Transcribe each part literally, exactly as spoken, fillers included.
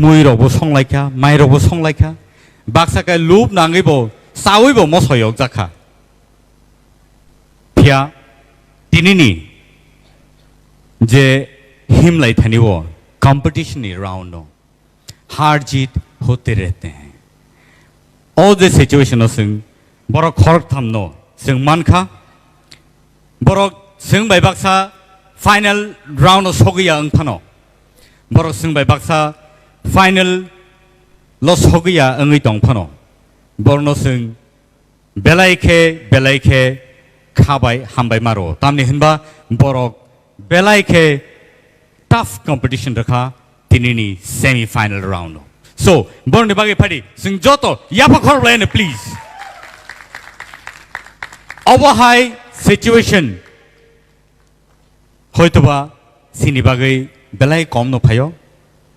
Mui rokbo songlaikha, mai rokbo songlaikha. Baksa khe lub nangwibo, chawibo mosoi yokjakha. Phiya tinini je himlai thani o competition ni round o har jeet hote rehte hain. O je situation o chwng borok khoroktham no chwng mankha. Borok chwng bai baksa final round o sogwi ya wng phano. Borok chwng bai baksa final lo sogwi ya wngwi tong phano. Borno chwng belai khe, belai khe kha bai hambai ma rwo. Tamni hwnba borok belai khe tough competition rwkha tinini semi final round o. So, borokni bagwi phadi, chwng joto yapha khorok laino, please. Obo hai situation hoitoba chini bagwi belai kom no phaio,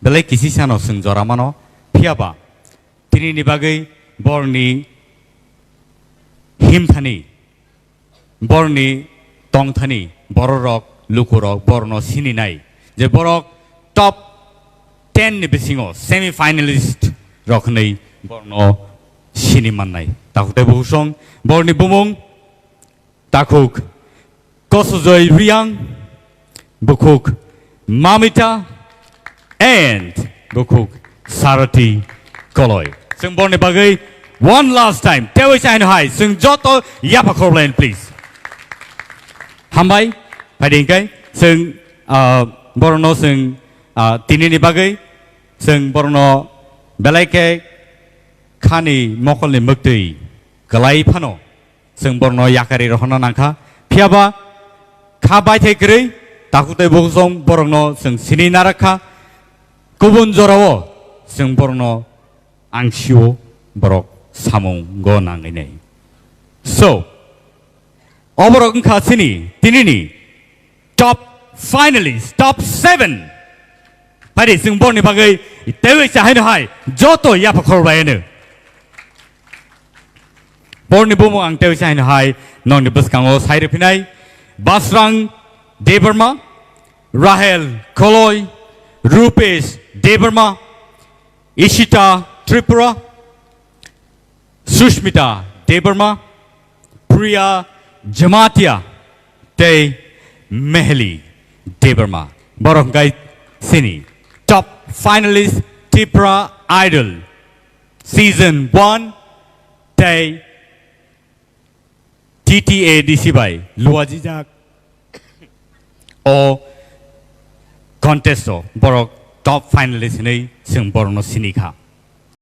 belai kisi sano chwng jora mano, phiyaba tinini bagwi borni himthani, borni tongthani, bororok, lukurok borno sininai je borok top ten ni bisingo semi finalist rok hwnwi borno sini mannai. Takhuk tei bukhuk song, borni bumung takhuk Kosujoy Riang, bukhuk Mamita, and bukhuk Sarati Koloi. Chwng borni bagwi one last time tewi chaino hai chwng joto yapha khorok laino, please. Hambai, phaidi hwnkhe chwng, ah, borokno chwng, ah, tinini bagwi chwng borokno belai khe khani mokolni mwktwi kwlai phano chwng borokno yakarwi rohorna nangkha. Phiyaba kha baithai kwrwi takhuk tei bukhuk song borokno chwng sini narakha. Kubun jorao chwng borokno angsio borok samungo nangwi nai. So, oborok wngkha chini tinini top finalist, top seven. Phaidi chwng borni bagwi tewi chahaino hai joto yapha khorok laino. Borni bumung ang tewi chahaino hai nokni bwskango sai rwphinai Basrang Debbarma, Rahel Koloi, Rupesh Debbarma, Ishita Tripura, Sushmita Debbarma, Priya Jamatia tei Meheli Debbarma. Borok hwnkhe chini top finalist Tripura Idol season one tei T T A D C bai luajijak o contest o borok top finalist hinwi chwng borokno sinikha.